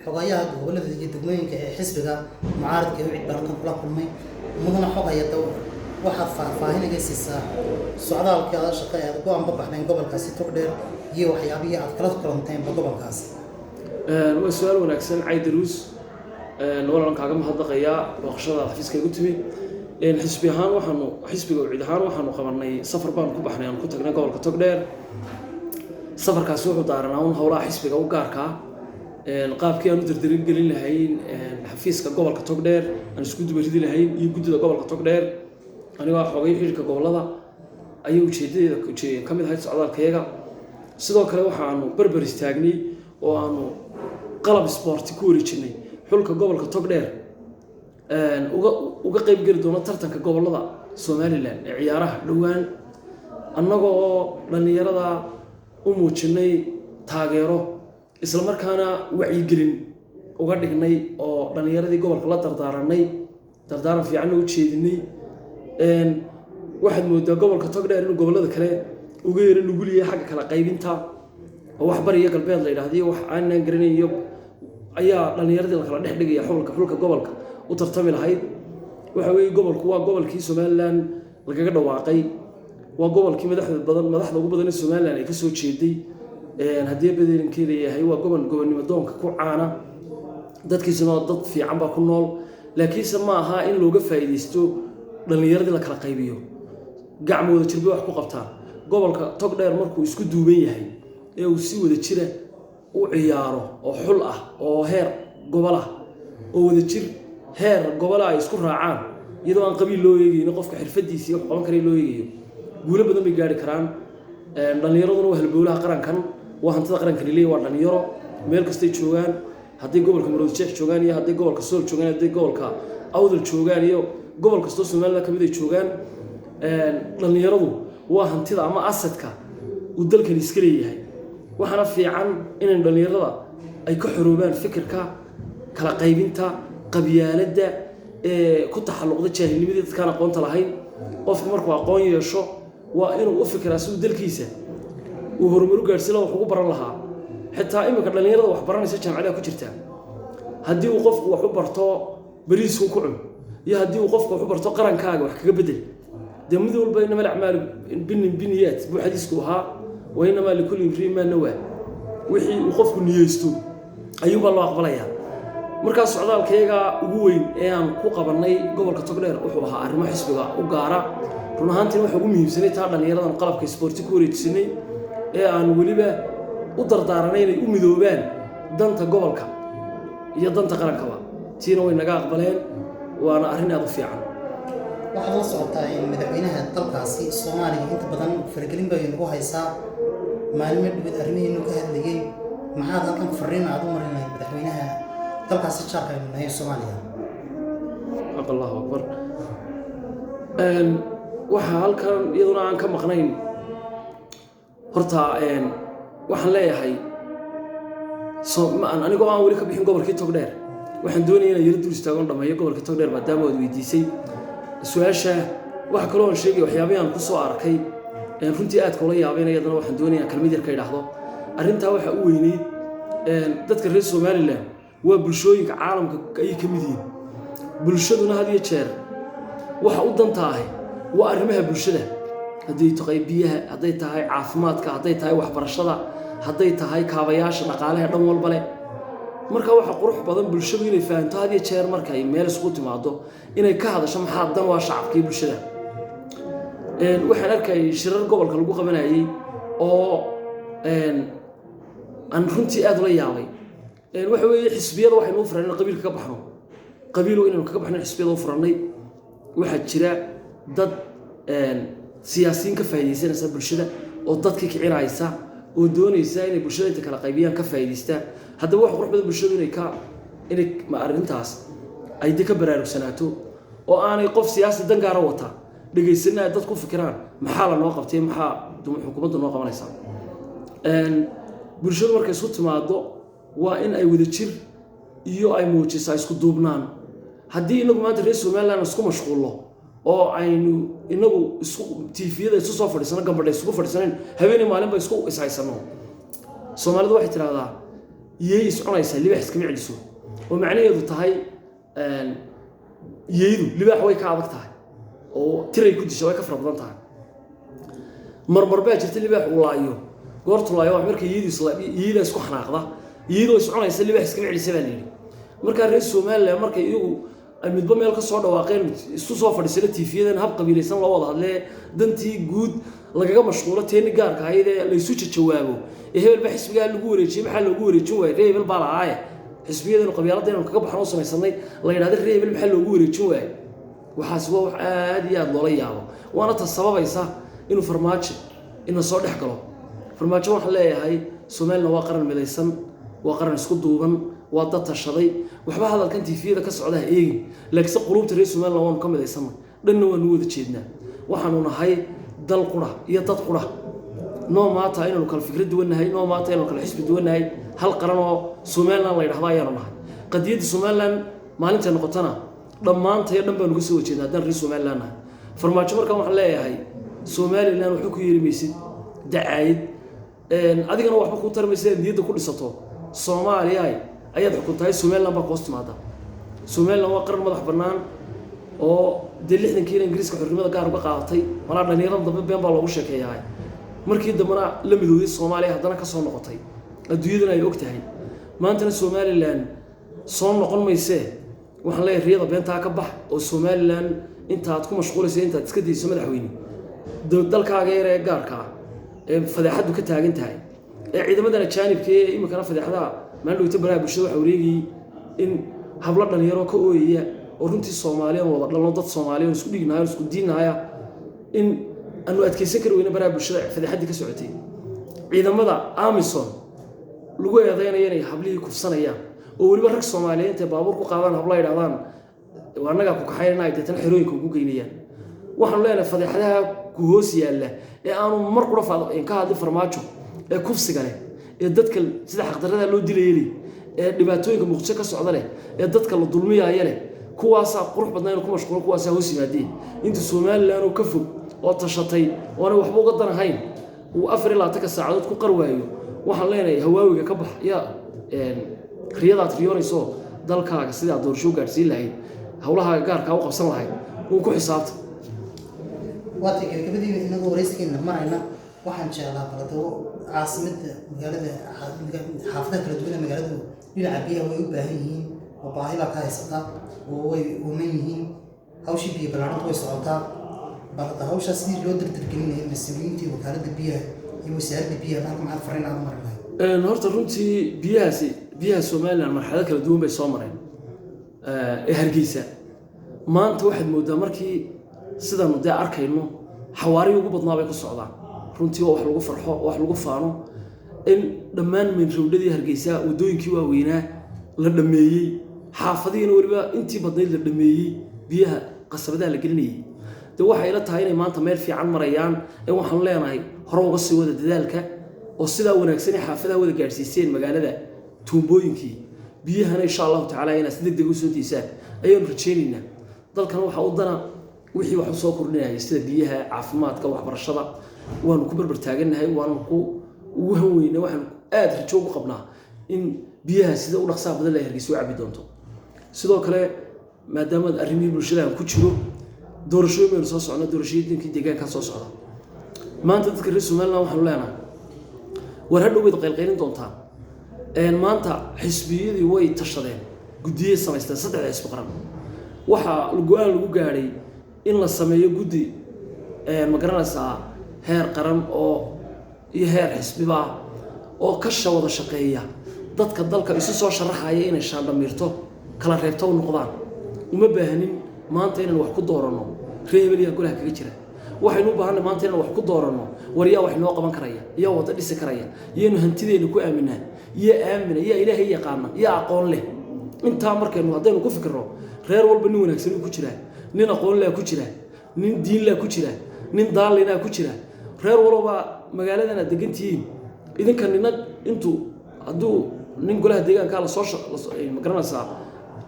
Xogayaha gobolada iyo degmooyinka ee xisbiga mucaaradka ee UCID baan halkan kula kulmay. Mudana xogaya, waxaad faahfaahin iga siisaa socdaalkaada shaqo ee aad ugu anbabaxdeen gobolkaasi Togdheer iyo waxyaabihii aad kala kulanteenba gobolkaasi. Waa su-aal wanaagsan, Caydaruus. Walaalan, kaaga mahadnaqayaa booqashada xafiiska igu timi. Xisbi ahaan waxaanu, xisbiga UCID ahaan, waxaanu qabanay safar baanu ku baxnay, aanu ku tagnay gobolka Togdheer. Safarkaasi wuxuu daaranaa un howlaha xisbiga u gaarka ah, qaabkii aan u dardarin gelin lahayn xafiiska gobolka Togdheer, aan isku duba ridi lahayn iyo guddida gobolka Togdheer. Anigoo xogay xidhiirka gobolada ayay ujeedadeeda ka mid ahayd socdaalkayaga. Sidoo kale waxaanu berber istaagnay oo aanu qalab isboorti ku wareejinay xulka gobolka Togdheer uga qayb geli doono tartanka gobolada Somaliland ee ciyaaraha dhowaan, annaga oo dhallinyarada u muujinay taageero, isla markaana wacyigelin uga dhignay oo dhallinyaradii gobolka la dardaaranay, dardaaran fiicanna u jeedinay. Waxaad moodaa gobolka Togdheer inuu gobollada kale uga yaro nugul yahay xagga kala qaybinta, oo wax bariya galbeed la yidhahdiyo wax aanan garanayo ayaa dhallinyaradii la kala dhex dhigaya. Xulka gobolka u tartami lahayd waxa weeye, gobolku waa gobolkii Somaliland lagaga dhawaaqay, waa gobolkii madaxda badan, madaxda ugu badan ee Somaliland ay ka soo jeeday. Haddii badeelinkii leeyahay, waa gobol gobonnimo doonka ku caana, dadkiisuna waa dad fiican baa ku nool. Laakiinse ma aha in looga faa'iidaysto dhallinyaradii la kala qaybiyo. Gacmo wada jirbay wax ku qabtaan. Gobolka Togdheer markuu isku duuban yahay ee uu si wada jira u ciyaaro oo xul ah oo heer gobol ah oo wada jir heer gobola ay isku raacaan, iyadoo aan qabiil loo eegeyno, qofka xirfadiisa iyo wax qaban kara loo eegayo, guulo badan bay gaari karaan. Dhallinyaraduna waa halbowlaha qarankan, waa hantida qarankan leeyahay, waa dhallinyaro meel kastay joogaan. Hadday gobolka Maroodijeex joogaan iyo hadday gobolka Sool joogaan, hadday gobolka Awdal joogaan iyo gobol kastoo Somaliland ka mid ay joogaan, dhallinyaradu waa hantida ama asadka uu dalkani iska leeyahay. Waxaana fiican inan dhallinyarada ay ka xoroobaan fikirka kala qaybinta, qabyaaladda ee ku taxalluqda jaahilnimadii dadkaan aqoonta lahayn. Qofku markuu aqoon yeesho waa inuu u fikiraa siduu dalkiisa uu horumar u gaadhsiin lahaa, wax ugu baran lahaa. Xitaa iminka dhallinyarada wax baranaysa, jaamacadaha ku jirta, haddii uu qofku wax u barto bariisku ku cun iyo haddii uu qofku wax u barto qarankaaga wax kaga bedel, dee mid walba إنما الأعمال بالنيات buu xadiisku ahaa, وإنما لكل امرئ ما نوى. Wixii uu qofku niyeysto ayuunbaa loo aqbalayaa. Markaa socdaalkayaga ugu weyn ee aan ku qabannay gobolka Togdheer wuxuu ahaa arrimo xisbiga u gaara. Run ahaantiina waxa ugu muhiimsanay taa dhallinyaradan qalabka isboorti ku wareejisanay ee aan weliba u dardaaranay inay u midoobaan danta gobolka iyo danta qarankaba. Tiina way naga aqbaleen, waana arrin aada u fiican. Waxaad la socotaa in madaxweynaha dalkaasi Soomaaliya inta badan faragelin bay nagu haysaa. Maalmo dhibid arrimihiinu ka hadlayay, maxaad halkan fariin aad u marin lahayd madaxweynaha dalkaasi jaarka aynu nahay, Soomaaliya? Allahu akbar. Waxaa halkan iyaduna aan ka maqnayn horta, waxaan leeyahay anigoo aan weli ka bixin gobolkii Togdheer, waxaan doonaya inaan yaro dul istaagoon dhameeyo gobolkii Togdheer, maadaama aad weydiisay su-aasha. Waxa kaloo aan sheegay waxyaabihii aan ku soo arkay runtii aadka ula yaabayna, iyadana waxaan doonaya inaan kelmad yar ka idhaahdo arrintaa. Waxaa u weyneyd, dadka reer Somaliland waa bulshooyinka caalamka ayay ka mid yihiin. Bulshaduna had iyo jeer waxa u danta ahi waa arrimaha bulshada, hadday tahay biyaha, hadday tahay caafimaadka, hadday tahay waxbarashada, hadday tahay kaabayaasha dhaqaalaha dhan walba leh. Marka waxa qurux badan bulshadu inay fahanto had iyo jeer markay meel isugu timaado inay ka hadasho maxaa dan waa shacabkii bulshada. Waxaan arkayay shirar gobolka lagu qabanayay oo aan runtii aad ula yaabay. Waxa weeye, xisbiyada waxaynu u furan in qabiilka ka baxno, qabiilo inaynu kaga baxno xisbiyada u furannay. Waxaa jira dad siyaasiyiin ka faa'iidaysanaysa bulshada oo dadkii kicinaysa oo doonaysa inay bulshada inta kala qaybiyaan ka faa'iidaystaan. Haddaba waxa qurux badan bulshadu inay ka inay arrintaas ay de ka baraarugsanaato oo aanay qof siyaasi dan gaara wata dhegaysanna, ay dad ku fikiraan maxaa la noo qabtay, maxaa xukuumadda noo qabanaysaa. Bulshadu markay isku timaado waa in ay wadajir iyo ay muujisaa isku duubnaan. Haddii inagu maanta reer Somaliland isku mashquulno oo aynu inagu isku TV-yada isu soo fadhiisano, gambadha isugu fadhiisanayn, habeenii maalinba isku ishaysano, Soomaalidu waxay tidhahdaa Yeey is cunaysaa libaax iskama celiso, oo macnaheedu tahay yeeydu libaax way ka adag tahay oo tiray ku disha, way ka fara badan tahay. Marmar baa jirta libaax uu laayo. Goortu laayo waa marka yeeydu yeeyda isku xanaaqda. Iyadoo is cunaysa libaax iskama celisa baa la yidhi. Markaa reer Somaliland markay iyagu ay midba meel ka soo dhawaaqeen, isu soo fadhiisana tiifiyadan, hab qabiilaysan loo wada hadlee, dantii guud lagaga mashquulo, teeni gaarka ahayd ee laysu jawaabo, ee hebel baa xisbigaa lagu wareejiyey, maxaa loogu wareejin waayey, reer hebel baa lahaaye, xisbiyadanu qabyaaladda inaynu kaga baxno oo samaysanay la yidhahda, reer hebel maxaa loogu wareejin waayey, waxaasi waa wax aad iyo aad loola yaabo, waana ta sababaysa inuu Farmaajo ina soo dhex galo. Farmaajo waxaan leeyahay, Somaliland waa qaran midaysan, waa qaran isku duuban, waa dad tashaday. Waxba hadalkan tiifiyada ka socda ha eegin, laakiinse quluubta reer Somaliland waanu ka midaysanay, dhanna waanu wada jeednaa. Waxaanu nahay dal qura iyo dad qura. Noo maata inaanu kala fikrad duwannahay, noo maata inaanu kala xisbi duwannahay, hal qaran oo Somaliland la yidhahdo ayaanu nahay. Qadiyadda Somaliland maalintay noqotona dhammaantayo dhan baanu ka soo horjeednaa haddaan reer Somaliland nahay. Farmaajo markaan waxaan leeyahay, Somaliland waxba ku yeeri maysid dacaayid, adigana waxba kuu tarmaysa inaad niyadda ku dhisato Soomaaliya ayaad xukuntahay. Somaliland baa koos timaada. Somaliland waa qaran madax bannaan oo dee 60-kiina Ingiriiska xornimada gaar uga qaadatay. Malaa dhalinyarada dambe been baa loogu sheekeeyaa. Markii dambena la midowday Soomaaliya, haddana ka soo noqotay, adduunyadana ay og tahay. Maantana Somaliland soo noqon maysee. Waxaan leeyahay, riyada beentaa ka bax, oo Somaliland intaad ku mashquulaysa intaad iska dayso, madaxweyne, dalkaaga yar ee gaarka ah ee fadeexaddu ka taagan tahay, ee ciidamadan ajaanibka ee iminkana fadeexadaha maalin dhowta baraha bulshada waxa wareegayay in hablo dhalinyaro ka ooyaya, oo runtii Soomaaliyan wada dhalno, dad Soomaaliyan isku dhignahay, isku diinahaya, in aanu adkaysan kari weyne baraha bulshada fadeexaddii ka socotay, ciidamada AMISOM lagu eedeynaya inay hablihii kufsanayaan, oo weliba rag Soomaaliyeed intay baabuur ku qaadaan habla yidhahdaan waa annagaa ku kaxaynana, ay deetana xerooyinka ugu geynayaan. Waxaanu leenahay, fadeexadaha ku hoos yaalla ee aanu mar qura ka hadlin Farmaajo, ee kufsiga leh, ee dadka sida xaqdarrada loo dilayay leh, ee dhibaatooyinka Muqdisho ka socda leh, ee dadka la dulmiyaaya leh, kuwaasaa qurux badnaa inuu ku mashquulo, kuwaasaa hoos yimaadeen. Inta Somaliland oo ka fog oo tashatay oonay waxba uga danahayn uu 24-ka saacadood ku qar waayo, waxaan leenahay, hawaawiga ka bax yaa riyadaad riyoonayso. Dalkaaga sidaa doorasho u gaadhsiin lahayd, howlahaaga gaarkaa u qabsan lahayd uun ku xisaabta. Waatay gabagabadiina inagoo wareyskiina marayna, waxaan jeclaa balado caasimada magaalada, xaafadaha kala duwan ee magaaladu dhinaca biyaha way u baahan yihiin, oo baahi baa ka haysata oo way ooman yihiin. Hawshii biyo ballaarantu way socotaa. Balada hawshaa sidii loo dardargelinayay, mas-uuliyiintii wakaaladda biyaha iyo wasaaradda biyaha halka maxaad fariin aad u marin lahayd? Horta runtii biyahaasi, biyaha Somaliland marxalado kala duwan bay soo mareen. Ee Hargeysa maanta waxaad moodaa markii sidaanu dee arkayno xawaari ugu badnaa bay ku socdaan. Runtii waa wax lagu farxo, wax lagu faano in dhammaan main roadadii Hargeysa, waddooyinkii waaweynaa la dhammeeyey, xaafadihiina weliba intii badnayd la dhammeeyey, biyaha qasabadaha la gelinayay. Dee waxay ila tahay inay maanta meel fiican marayaan. Ee waxaanu leenahay, hore uga sii wada dadaalka, oo sidaa wanaagsan ee xaafadaha wada gaadhsiiseen magaalada tuumbooyinkii biyahana, insha Allahu tacaala inaad si deg deg u soo deysaan ayaanu rajaynaynaa. Dalkan waxaa u dana wixii wax u soo kordhinaya, sida biyaha, caafimaadka, waxbarashada. Waanu ku barbar taagannahay, waanu ku ugu hanweyna. Waxaanu aada rajo ugu qabnaa in biyaha sida u dhaqsaha badan la Hargeysa u cabbi doonto. Sidoo kale, maadaama arrimihii bulshada aan ku jiro, doorashooyin baynu soo socnaa, doorashooyinkii deegaankaa soo socda. Maanta dadka reer Somaliland waxaanu leenahay, war hadhow bayd qaylqaylin doontaan. Maanta xisbiyadii way tashadeen, guddiyay samaysteen saddexda xisbi qaran. Waxaa go-aan lagu gaadhay in la sameeyo guddi, ma garanaysaa, heer qaran oo iyo heer xisbiba oo kasha wada shaqeeya dadka dalka isu soo sharaxaya, inay shaandhamiirto kala reebto u noqdaan. Uma baahnin maanta inaan wax ku dooranno reer hebel yaa golaha kaga jira. Waxaynu u baahanay maanta inaan wax ku dooranno war yaa wax inoo qaban karaya, yaa wada dhisi karaya, iyaynu hantideena ku aaminaa, yaa aamina, yaa Ilaahay yaqaana, yaa aqoon leh. Intaa markaynu haddaynu ku fikirno, reer walba nin wanaagsan uu ku jiraa, nin aqoon leh ku jira, nin diin leh ku jira, nin daalina ku jira. Reer walba magaaladan aad degan tihiin idinka nina intuu hadduu nin golaha deegaanka lasoo ma garanaysaa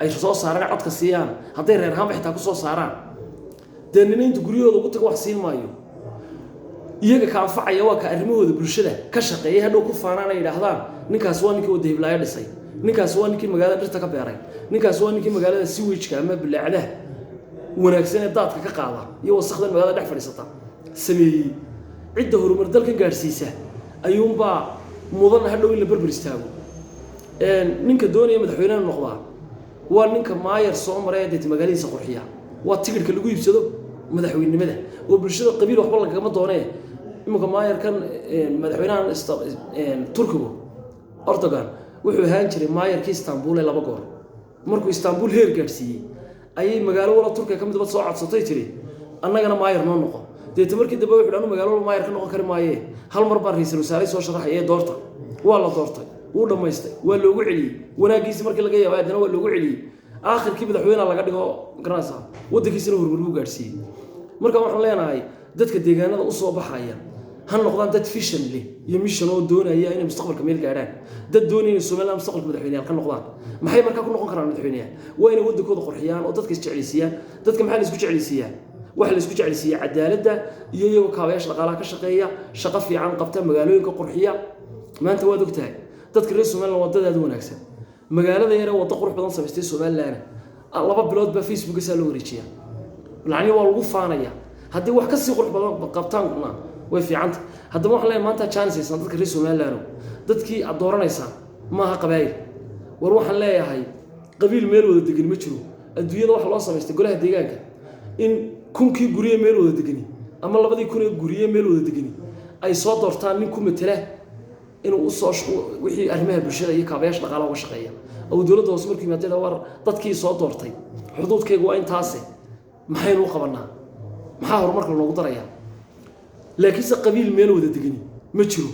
ay soo saaraan, codka siiyaan, hadday reer ahaanba xitaa ku soo saaraan, dee nina intu guryahooda ugu tago wax siin maayo. Iyaga ka anfacaya waa ka arrimahooda bulshada ka shaqeeyay, hadhow ku faanaan ay yidhaahdaan, "Ninkaas waa ninkii wadda hiblaayo dhisay, ninkaas waa ninkii magaalada dhirta ka beeray, ninkaas waa ninkii magaalada sewage-ka ama bulaacadaha wanaagsan ee daadka ka qaada iyo wasakdan magaalada dhex fadhiisata sameeyey." Cidda horumar dalkan gaadhsiisa ayuunbaa mudan hadhow in la berber istaago. Ninka doonaya madaxweynaha noqdaa waa ninka maayar soo maray, deet magaaladiisa qurxiya. Waa tigidhka lagu iibsado madaxweynenimada oo bulshada qabiil waxba lagama doonee. Iminka maayarkan madaxweynahan Turkigu, Erdogan, wuxuu ahaan jiray maayarkii Istanbul ee laba goor. Markuu Istanbul heer gaadhsiiyey ayay magaalo wala Turkiga ka midba soo codsatay, tiri, "Annagana maayar noo noqo." Deeta markii dambe wuxuu, "Anu magaalo walba maayar ka noqon kari maaye, hal mar baan ra'iisul wasaare soo sharaxaya ee doorta." Waa la doortay, wuu dhammaystay, waa loogu celiyey. Wanaaggiisi markii laga yaaba haddana waa loogu celiyey. Aakhirkii madaxweynaha laga dhigo, garanaysaa, waddankiisina horumar buu gaadhsiiyey. Marka waxaan leenahay, dadka deegaanada usoo baxaya ha noqdaan dad vision leh iyo mission oo doonaya inay mustaqbalka meel gaadhaan, dad doonaya inay Somaliland mustaqbalka madaxweyneyaal ka noqdaan. Maxay markaa ku noqon karaan madaxweyneyaal? Waa inay waddankooda qurxiyaan oo dadka isjeclaysiiyaan. Dadka maxaa la isku jeclaysiiyaa? Waxa la isku jeclaysiiyaa cadaaladda iyo iyagoo kaabayaasha dhaqaalaha ka shaqeeya, shaqo fiican qabta, magaalooyinka qurxiya. Maanta waad ogtahay, dadka reer Somaliland waa dad aad u wanaagsan. Magaalada yare waddo qurux badan samaystay Somaliland, 2 bilood baa Facebook saa loo wareejiyaa, lacni waa lagu faanaya. Haddii wax kasii qurux badan qabtaanna way fiicanta. Haddaba waxaan leeyahay, maanta chance haysan dadka reer Somaliland, dadkii aad dooranaysaan maaha qabaayil. War waxaan leeyahay, qabiil meel wada degan ma jiro. Adduunyada waxa loo samaystay golaha deegaanka in 1000-kii gurye meel wada degani ama 2000 ee gurye meel wada degani ay soo doortaan nin ku matela inuu usoo wixii arrimaha bulshada iyo kaabayaasha dhaqaalaha uga shaqeeya oo dowladda hoose. Markuu yimaadeen, "War dadkii soo doortay, xuduudkaygu waa intaase, maxaynu u qabanaa? Maxaa horumarka loogu darayaa?" Laakiinse qabiil meel wada degani ma jiro.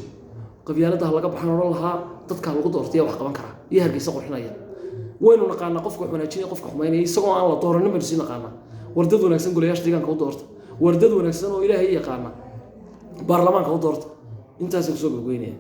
Qabyaaladaha laga baxan odhan lahaa, dadkaa lagu doortay wax qaban karaa iyo Hargeysa qurxinaya waynu naqaanaa. Qofka wax wanaajinaya, qofka xumaynaya, isagoo aan la dooranin baynu sii naqaanaa. War dad wanaagsan golayaasha deegaanka u doorta. War dad wanaagsan oo Ilaahay yaqaana baarlamaanka u doorta. Intaasay kusoo gabgoynaya.